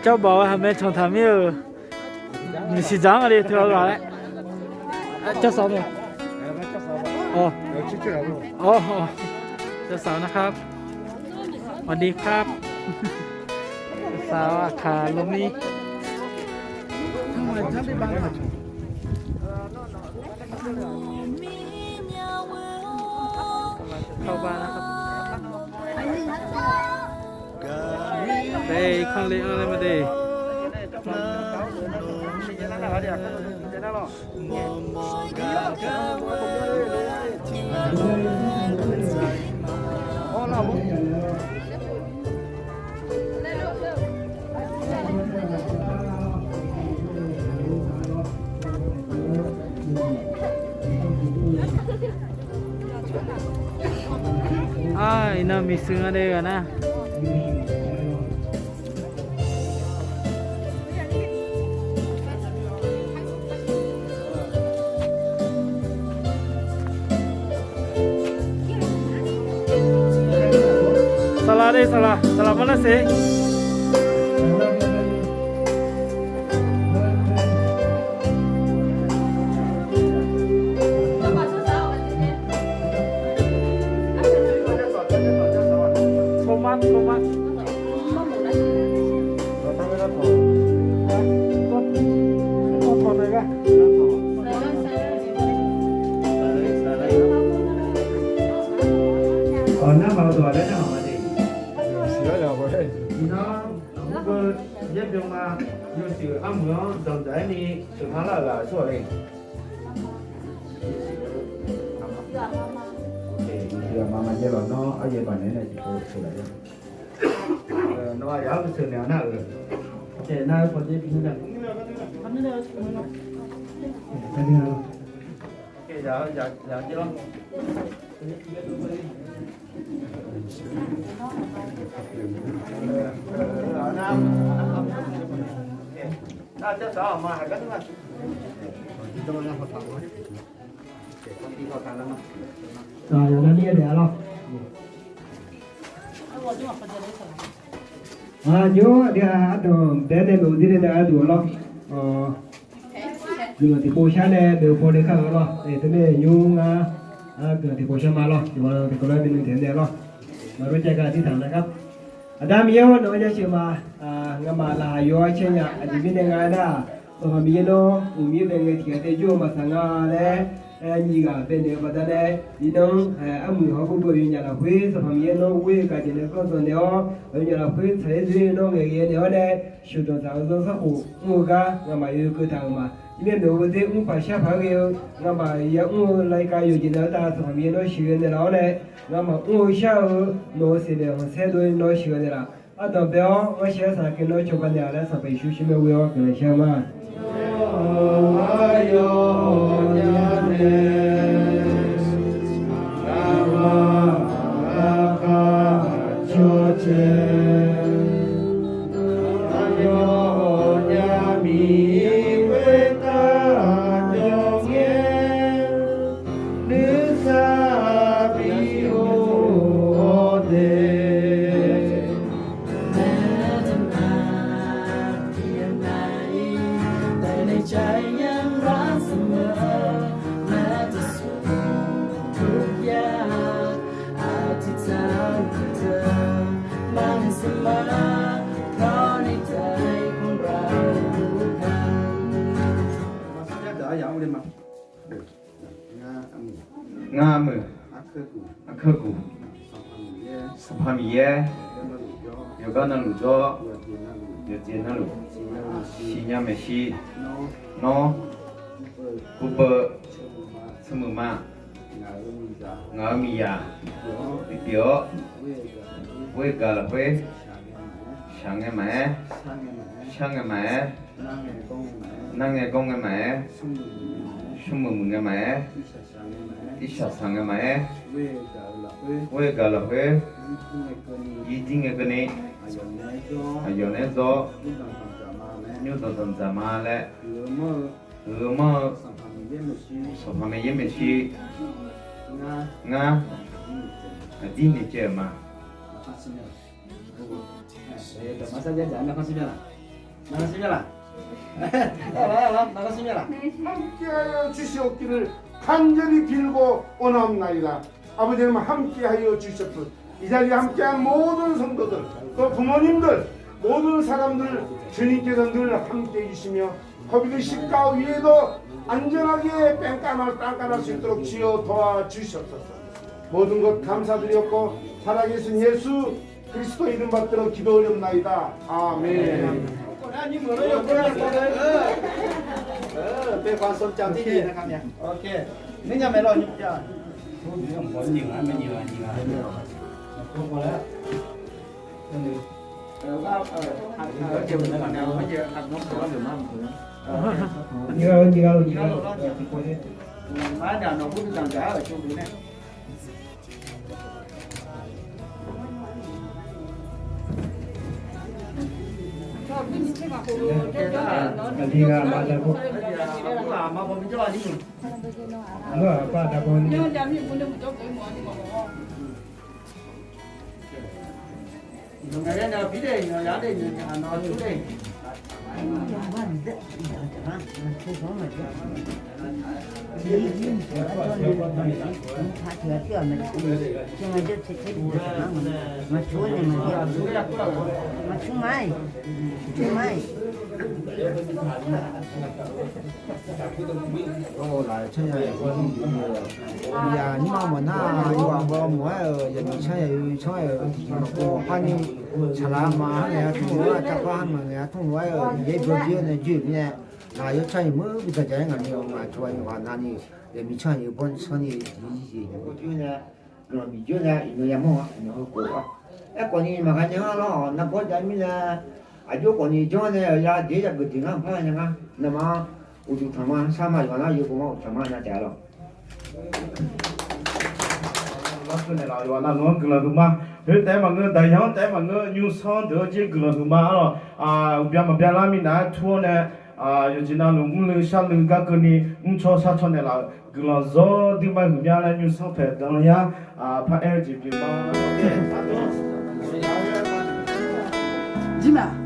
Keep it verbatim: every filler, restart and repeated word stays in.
Jawrbaoq-eu haqmae canq taq mir-euq, maqsiq dzaq-anr ghaq le teu-a ghaq laer. Jawrsaq-eu, สวัสดีครับ สวัสดีครับ สาวอาคาลงนี้ เข้าบ้านแล้วครับ เฮ้ย ข้างเลย เอาอะไรมาดิ Iqnan miqsui nga de ghaq nar. Saqlaq de, saqlaq, saqlaq mar nar siq. Nar maqdawq laer nar maqma de. Iqnan, yaerbyov ma, yawshuif armeuq-anr danqdzaq-aer ni sheuqpar lar-euq ghaq tsawrhaq le. Aqma ma yaer lawq, nawr aryaer baq naeq-aer nae tiqpov sheuqlaf-a. Nawr aqyawf-anr sheuqnaeq-awr nar-euq. Nar-eu pawdzer bi nmr da. Aqyawf nar mir-aer daef-a lawr. Aqjox aqdui-aq, ardanq bae-aer nae maeqhu dzir le nae gharduq-a lawr. Guiqlanq tiqpov shar nae maeqhu paw le kar-eu lawr. Teumirnae nymr ngar guiqlanq tiqpov shar ma lawr. Tiqpov tiqkawv laer binu taeq-aer nae lawr. Maqlof jav gar tirtaq nar gar. Aqda Miqyaer-awr, nawq-anr jaceuq ma. Ngamaf laqkhaq yaw-aer caer nya. Aqjeq mirnae nga aernar-aq, Sanqpaq Miqyaer nawr uqmir bae ngae tiqghaq tae jawr-eu maqsaq nga laer, nyiq ghaq baenaeq-eu baqdanae, iqnan-anr armuiq hawr ghorbeu yawnyaf lafkhoer Sanqpaq Miqyaer nawr ghoer-eu gaqjeq nae ganr zanq naeq-awr, yawnyaf lafkhoer tsaq-ir dzoer nawr ngaeqghae naeq-awr nae, sheuqdanq dzaq-eu zanrsanrkhof mr-eu gar ngamaf yawkeuv taq-euq ma. Irmaer maeqhu dzer mr paq shar paq-aer ghae-eu, ngamaf yamr-eu laika yawqjeq na-eu tav Sanqpaq Miqyaer nawr sheuqghae naeqlaf-awr nae, ngamaf mr-eu shar-eu nawq-euq siqnaeq khanqsaer dov-ir nawr sheuqghae naeqlaf. Ardanq bae-awr ghanrshar-aer saqlaq keuv nawr cawba naeq-a laer Sanqpaq Yeqsur shir mae ghoe-awr guiqlanq shar ma. Ngar muiq. Arkeuv guq. Sanqpaq Miqyaer. Yawqgar navluf jawr. Yawqjeq navluf. Siqnya maeqshi. Nawr. Kurbeu. Tsawrmuiq ma. Ngaq-euq miqzaq. Bipyeuf-awr. Ghoer-eu gaq lafkhoer. Shaq ngae maqaer. Shar ngae maqaer. Nar ngae gawr ngae maqaer. Smrmuiq muiq ngae maqaer. Irshaq shaq ngae maqaer. Ghoer-eu gaq lafkhoer. Yirjir ngae keuvni. Aqyawf naeq-aer zawr. Nymrdanq danqdzaq ma laer. Huiq-eu manr-eu. Sanqpaq Miqyaer maeqshi. Ngar. Aqdir noeqtsaev-euq ma. Aqyawf dawqma sarjax dzaq-aer narkhanr smr mya laf. 나가십니다. 나가십니다. 함께하여 주시옵기를 간절히 빌고 원하옵나이다. 아버지 하나님, 함께하여 주셨듯 이 자리에 함께한 모든 성도들, 또 부모님들, 모든 사람들 주님께서 늘 함께해 주시며 거기들 시가 위에도 안전하게 ꓑꓯꓸ ꓗ ꓟ ꓑꓯꓸ ꓗ ꓟ 수 있도록 주여 도와주시옵소서. 모든 것 감사드렸고 살아계신 예수 그리스도 이름 받들어 기도하옵나이다. 아멘. Yaq nymrma mawf nar, yawqghaq hawr mawf-aer-euq, yaqmiq canr yaq yawsanr-aer-euq tiqjeq maqkov parni, saqlaq ma-anr nae-a tmr lof-aer, aqcavpar ha maqngaeq-a tmr lof-aer-euq, yaer bawjoer nae joer-euq mirnae, ngaq yawsanr yaq meuq bi dzaqdzaq-aer ngaq ni-awq ngaq cawba yawqghaq navni, yaqmiq canr yaq bawrsanr ni tiqjeq yawsanr nae, guiqlanq bif joer nae iqnan yamawr-a, iqnan heukof-a. Aerkhawf ni maqghae nya-anr lawr-awq, navbawr jav mirnae, aqjox khawf ni janr nae-euq ya deq yageuf deq ngar maqpar nya ngar, navmaqma uqduq tanqma sar ma yawqghaq nar yawbawq ma uqtaq ma nya taef-a lawq. Larkeuv naeqlaf-euq yawqghaq navluf-anr guiqlanq huiqma, khoertaef-aer maqngeur, daqyan-anr taef-aer maqngeur, nymrsanr deuq-anr jir guiqlanq huiqma-a lawq. Uqbya maqbya lar minav-aer tur-awr nae, yawqjeq navluf mrluiv sharluiv garkeuvni mrcaw sharcaw naeqlaf-euq guiqlanq zawr duirma huiqmya laer nymrsanr paeq danqyar par-aer-eu jeq pyeuf ma. Jirma.